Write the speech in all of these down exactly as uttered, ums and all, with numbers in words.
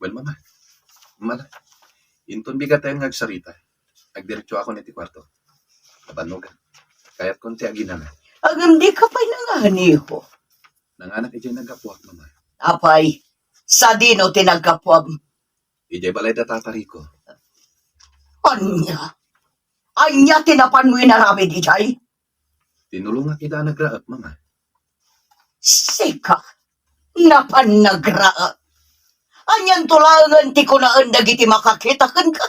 Wen, Mama. Mama, inton bigat tayo nga agsarita, agdiretso ako iti kuarto. Nabannogan. Kayat kon ti aginana. Agam di ka pay nanganiho. Nanganak idiay naggapuak, Mama. Apay, sadino ti naggapuam? Idiay balay da Tata Rico. Ania? Ania ti napanmo inaramid idiay? Tinulongak ida a nagraep, Mama. Sika, napan nagraep. Anian to laengen ti kunaen dagiti makakita kenka?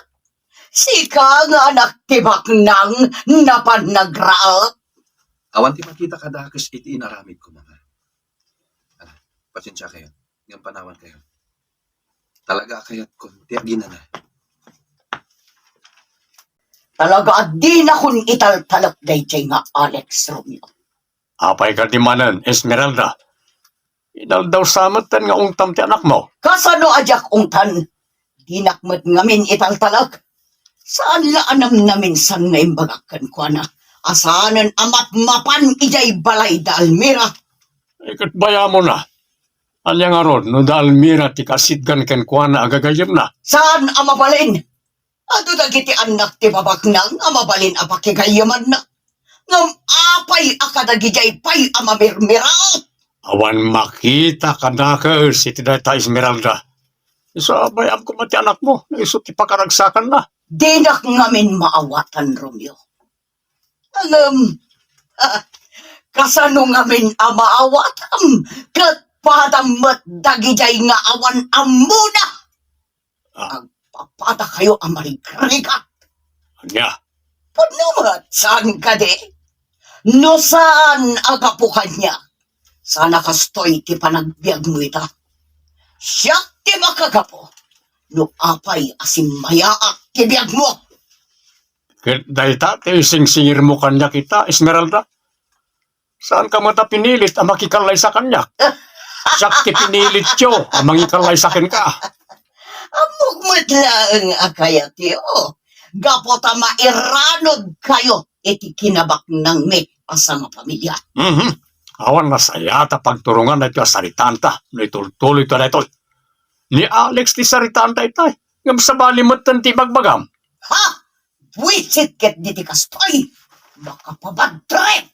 Sika nga anak ti baknang, napan nagraep. Awan ti makita kadakes iti inaramidko, Mama. Ah, pasensia kayo. Ngem panawan kayo. Talaga a kayatkon ti aginana. Talaga a dinakon italtalek daydiay nga Alex, Romeo. Apay kadi manen, Esmeralda? Inaldaw sa metten nga ungtam ti anakmo. Kasano a diak ungtan? Dinak met ngamin italtalek. Saan la a namnaminsan nga imbagak kenkuana a saanen a mapmapan idiay balay da Almira. Ay, ket bayamona. Ania ngarud no da Almira ti kasidgan kenkuana a gagayyemna? Saan a mabalin? Adu dagiti annak ti babaknang a mabalin a pakigayyemanna. Ngem apay a kadagidiay pay a mamirmiraot? Awan makita kadakes iti dayta, Esmeralda. Isu a bayam koma ti anakmo, no isu ti pakaragsakanna. Dinak ngamin maawatan, Romeo. Ngem, kasano ngamin a maawatam? Ket padam met dagidiay nga awan ammona. Ah. Agpapatakayo a marigrigat. Ania? Pudno met, saan kadi? No saan a gapu kaniak, saan a kastoy ti panagbiagmo ita. Siak ti makagapu no apay a simmayaak ti biagmo. Ket dayta ti singsingirmo kaniak ita, Esmeralda? Saan ka met a pinilit a makikallaysa kaniak? Siak ti pinilityo a mangikallaysa kenka. Ammok met laeng a kayatyo. Gapu ta mairanod kayo iti kinabaknangmi a sangapamilia. Mhm. Awan nasayaat a pagturongan daytoy a saritanta no itultuloy to daytoy. Ni Alex ti saritanta itay. Ngem sabali metten ti ibagbagam. Ha? Buisit ket diti kastoy. Makapabadtrip.